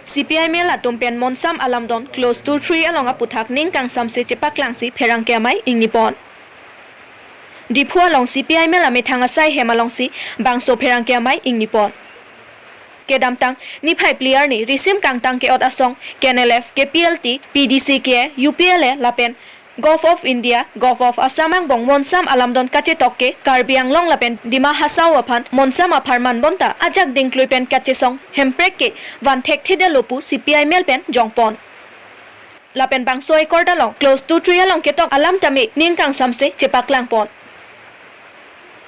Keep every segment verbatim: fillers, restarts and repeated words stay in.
C P I M L atum pen Monsam alamdon clause two three along aputhak ning kangsamse chepaklangsi pherangke amei ingni pon. Diphu along C P I M L amethang asai hem alongsi bangso pherangke amei ingni pon. Kedamtang niphai phli arni risim kangtang ke-ot asong K N L F, K P L T, P D C K, U P L A lapen Govt of India, Govt of Assam angbong Monsam alamdon kachetok ke Karbi Anglong lapen Dima Hasao aphan Monsam apharman bonta ajak dingklui pen kachesong Hemprek ke van thekthedetlo pu C P I M L pen jongpon. Lapen bangso accord along clause two three along ketok alam tame ning kangsamse chepaklang pon.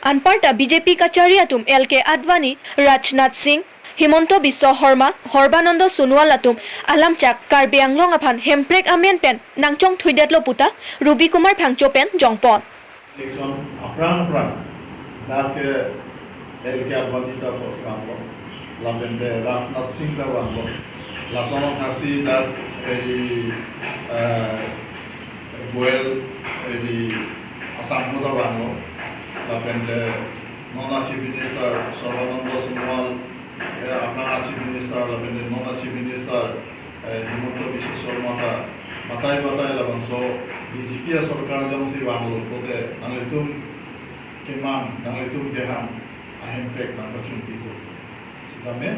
Anparta B J P kachari atum L K Advani, Rajnath Singh, Himanta Biswa Sarma, Sarbananda Sonowal atum alamchak Karbi Anglong aphan Hemprek amen pen nangchongthuidetlo puta Ruby Kumar Phangcho pen jongpon. Election aphrang aphrang dak ke L K Advani ta vanglo, lapen te Rajnath Singh ta vanglo, lason thaksi dak eri, eh, Goel eri Assam ta vanglo, lapen te non Chief Minister Sarbananda Sonowal, eh, aphrang Chief Minister, lapen te non Chief Minister, eh, Himanta Biswa Sarma ta batai batai labangso B J P asorkar jongsi vanglo pulote nanglitum kemang, nanglitum kehang a-Hemprek nangpachunpi ko. Sitame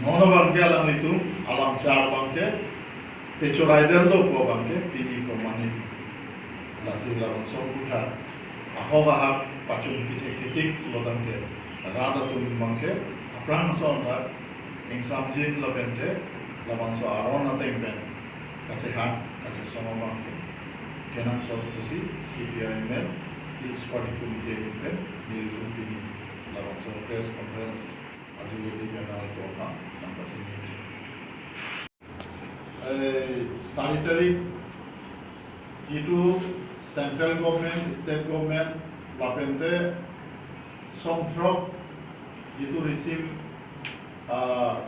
non abangke alanglitum alamchak abangke pechoraidetlo pu abangke pini ko mane. Lasi labangso aputhak ahok ahak pachunpi thekthetik lo tangte rat atum abangke aphrang ason ta ingsamjin lapen te labangso aron ateng pen kachehang kachesong abangke kenangsot pusi C P I M L Hills Party Committee ahin pen nelitum pini labangso press conference ajoine pen nangkok nang kasini. Eh, sari tarik jitu central government, state government lapen te songthrok jitu risim, ah,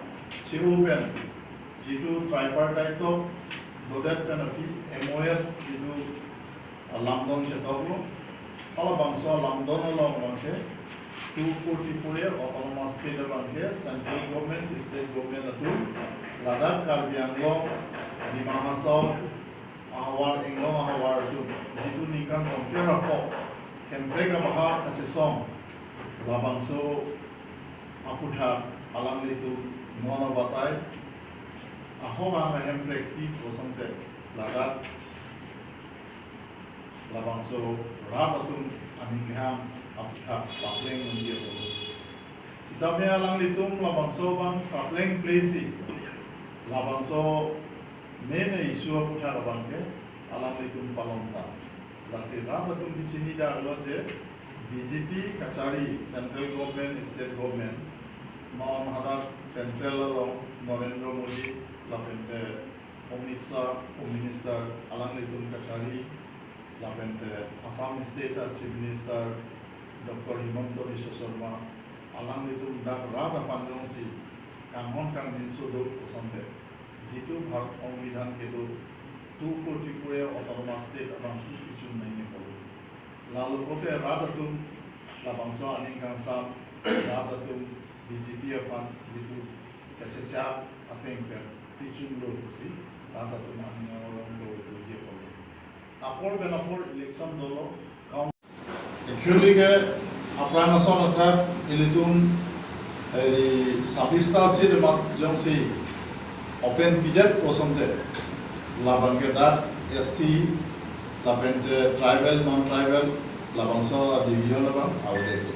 C O pen jitu tripartite talk lodet pen aphi M O S jitu alamdon chetoklo. Halabangso alamdon along abangke two forty-four A autonomous state abangke central government, state government atum ladak Karbi Anglong, Dima Hasao ahavar, Anglong ahavar atum jitu ningkan throngkre ra pho Hemprek abahar kachesong labangso aputhak alanglitum non abatai ahok ahak Hemprek pi kosonte ladak labangso rat atum aning kehang aputhak papleng un-e apot. Sitame alanglitum labangso abang papleng plesi labangso main issue aputhak abangke alanglitum palong ta. Lasi rat atum kechini daklo je B J P kachari central government, state government, non hadak central along Narendra Modi lapen te Amit Shah, Home Minister, alanglitum kachari, lapen te Assam State a Chief Minister Doctor Himanta Biswa Sarma, alanglitum dak rat aphan jongsi kanghon kangbinso do kosonte, jitu Bharat Songbidhan kedo two forty-four A autonomous state abangsi ichun nangji apot. Lalo pulote rat atum labangso aning kangsam, rat atum B J P aphan jitu kachechak ateng pen pichunlo pusi rat atum aning arong do doji apot. Apor pen apor election dolo, count. Actually ke aphrang ason athak ilitum eri sabista seat amat jongsi open pidet kosonte labangke dak S T lapen te tribal, non tribal labangso division abang avedet.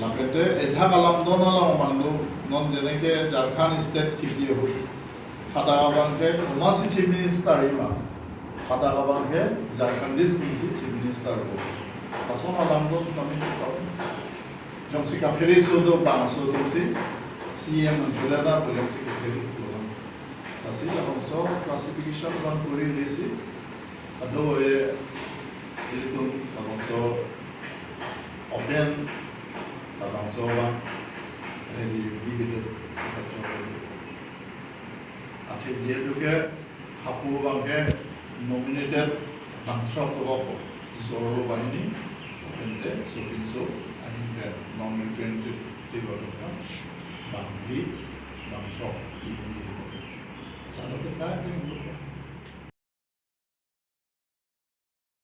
Lapen te ejak alamdon along abang do, non jeneke Jharkhand state kipi ahut. Hadak abangke komatsi Chief Minister ima. Hadak abangke Jharkhandis atumsi Chief Minister pu. Lason alamdon sitame si tau. Jongsi kaphere so do bangso atumsi C M anchula da pu jongsi kaphere do. Lasi labangso classification abang kori lesi. Ado e ilitum labangso open labangso abang hedi bibit sipachok. Athe jehetu ke hapu abangke nominated bangthrok tokok, Zorlo Bahini, lapen te Sopinso ahin pen non representative abangke bangphli, bangso. Chalo ke ta ke